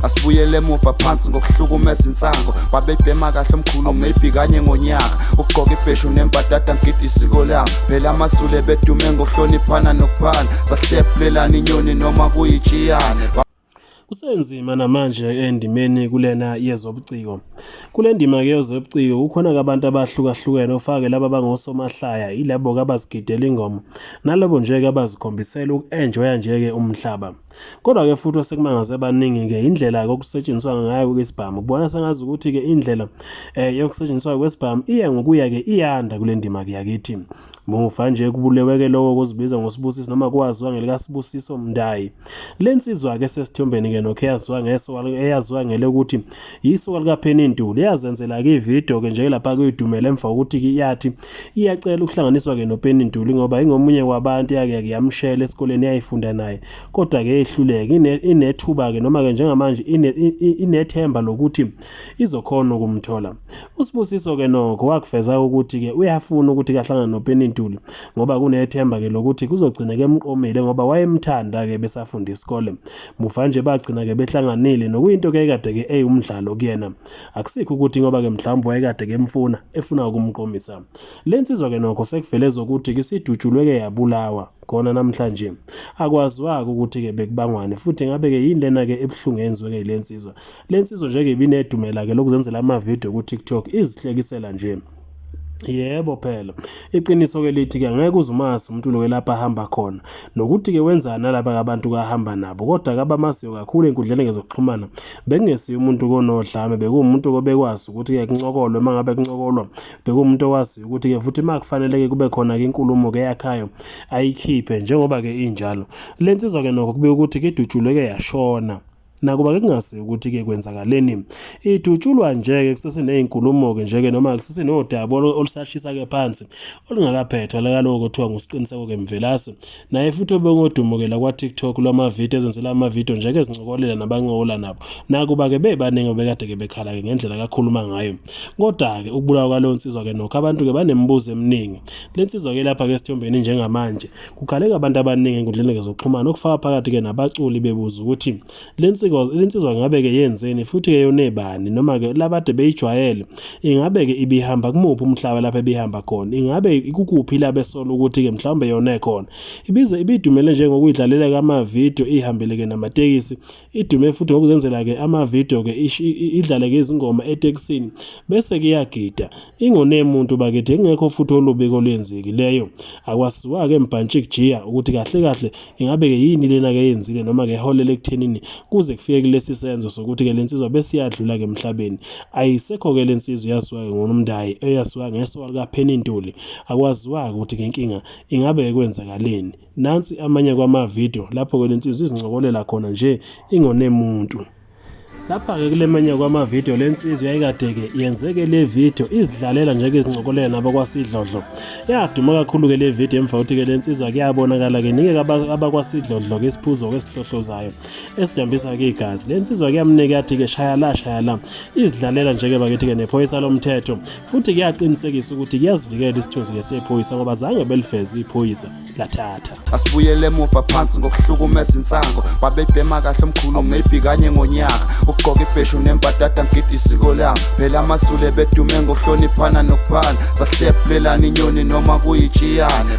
Asibuyele emuva phansi ngokuhlukumeza insango. Babebhema kahle omkhulu maybe kanye ngonyaka. Ukugqoka ibheshu nembadada ngigida isiko lami. Phela amaZulu ebedume ngokuhloniphana nokuphana. Sahlephulelana inyoni noma kuyitshiyane. Kusenzima namanje endimeni kulena yezobuciko. Kule ndima-ke yezobuciko kukhona-ke abantu abahlukahlukene ofake laba abangosomahlaya, yilabo-ke abazigidela ingoma, nalabo nje-ke abazikhombisela uku-enjoya nje-ke umhlaba. Kodwa-ke futhi osekumangaze abaningi-ke indlela-ke okusetshenziswa ngayo isibhamu. Kubona sengazi ukuthi-ke indlela yokusetshenziswa kwesibhamu iya ngokuya-ke iyanda kule ndima-ke yakithi. Muva nje kubulewe-ke lowo kozibiza ngoSibusiso noma kwaziwa ngelikaSibusiso Mndayi. Le nsizwa-ke esesithombeni-ke nokho eyaziwa ngeso eyaziwa ngelokuthi yisoka likaPenny Ntuli yazenzela-ke ividiyo-ke nje lapha kuyidumele emva kokuthi-ke yathi iyacela ukuhlanganiswa-ke noPenny Ntuli ngoba ingomunye wabantu eyake yake yamshela esikoleni yayifunda naye kodwa-ke yehluleka inethuba-ke noma-ke njengamanje inethemba lokuthi izokhona ukumthola. USibusiso-ke nokho wakuveza ukuthi-ke uyafuna ukuthi kahlangane noPenny Ntuli ngoba kunethemba-ke lokuthi kuzogcina kemqomile ngoba wayemthanda-ke besafunda isikole. Muva nje bagcina-ke behlanganile nokuyinto-ke ekade-ke eyumdlalo kuyena. Akusikho ukuthi ngoba-ke mhlawumbe wayekade-ke emfuna efuna ukumqomisa. Le nsizwa-ke nokho sekuvele ezokuthi-ke isidutshulwe-ke yabulawa khona namhlanje. Akwaziwa-ke ukuthi-ke bekubangwani futhi ngabe-ke yini lena-ke ebuhlungu eyenziwe-ke yile nsizwa. Le nsizwa nje-ke ibinedumela-ke lokuzenzela amavidiyo ku-TikTok izihlekisela nje. Yebo phela, iqiniso-ke lithi-ke angeke uze umazi umuntu lo lapho ahamba khona nokuthi-ke wenzani nalaba abantu kahamba nabo kodwa-ke abamaziyo kakhulu ey'nkundleni zokuxhumana bekungesiye umuntu konodlame bekuwumuntu obekwazi ukuthi-ke kuncokolwe uma ngabe kuncokolwa bekuwumuntu owaziyo ukuthi-ke futhi uma kufanele-ke kube khona-ke inkulumo-ke eyakhayo ayikhiphe njengoba-ke injalo. Le nsizwa-ke nokho kube ukuthi-ke idutshulwe-ke yashona. Nakuba ke kungaziwa ukuthi-ke kwenzakaleni, idutshulwa nje-ke kuseseney'nkulumo-ke nje-ke noma kusesenodaba olusashisa-ke phansi olungakaphethwa lakaloko kuthiwa nguSiqiniseko-ke Mvelase naye futhi obengodumo-ke la kwa-TikTok lwamavidiyo ezenzela amavidiyo nje-ke ezincokolela nabancokola nabo nakuba-ke bebaningi abekade-ke bekhala-ke ngendlela kakhuluma ngayo kodwa-ke ukubulawa kwaleyo nsizwa-ke nokho abantu-ke banemibuzo eminingi le nsizwa-ke lapha-ke esithombeni njengamanje Kukhaleka abantu abaningi enkundleni zokuxhumana okufaka phakathi-ke nabaculi bebuza ukuthi le nsizwa ngabe-ke yenzeni futhi-ke yonebani noma-ke labade beyijwayele ingabe-ke ibihamba kumuphi umhlaba lapho ebihamba khona ingabe ikukuphi la besola ukuthi-ke mhlawumbe yone khona ibize ibidumele njengokuyidlalela amavidiyo ihambele-ke namatekisi idume futhi ngokuzenzela-ke amavidiyo-ke idlale-ke izingoma etekisini bese-ke iyagida Ingonemuntu bakithi engekho futhi olubi kolwenzekileyo. Akwasiwa-ke mbhantshi kujiya ukuthi kahle kahle ingabe-ke yini lena-ke eyenzile noma-ke eholele ekuthenini kuze kufike kulesi senzo sokuthi-ke le nsizwa besiyadlula-ke emhlabeni. Ayisekho-ke le nsizwa eyaziwa-ke ngoNomndayi eyaziwa ngesoka likaPenny Ntuli. Akwaziwa-ke ukuthi-ke inkinga ingabe-ke kwenzakaleni. Nansi amanye kwamavidiyo lapho-ke le nsizwa izincokolela khona nje ingonemuntu. Lapha-ke kule manye kwamavidiyo le nsizwa yayikade-ke yenzeke le vidiyo izidlalela nje-ke izincokolela nabakwasidlodlo. Yaduma kakhulu-ke le vidiyo emva kokuthi-ke le nsizwa kuyabonakala-ke inike abakwasidlodlo-ke isiphuzo-ke esihlohlozayo esidambisa-ke igazi. Le nsizwa kuyamnika yathi-ke shaya la shaya la izidlalela nje-ke bakithi-ke nephoyisa lomthetho futhi kuyaqinisekisa ukuthi kuyasivikela isithunzi-ke sephoyisa ngoba zange beliveze iphoyisa. Lathatha. Asibuyele emuva phansi ngokuhlukumeza insango. Babebhema kahle omkhulu maybe kanye ngonyaka. Ukugqoka ibheshu nembadada ngigida isiko lami. Phela amaZulu ebedume ngokuhloniphana nokuphana. Sahlephulelana inyoni noma kuyitshiyane.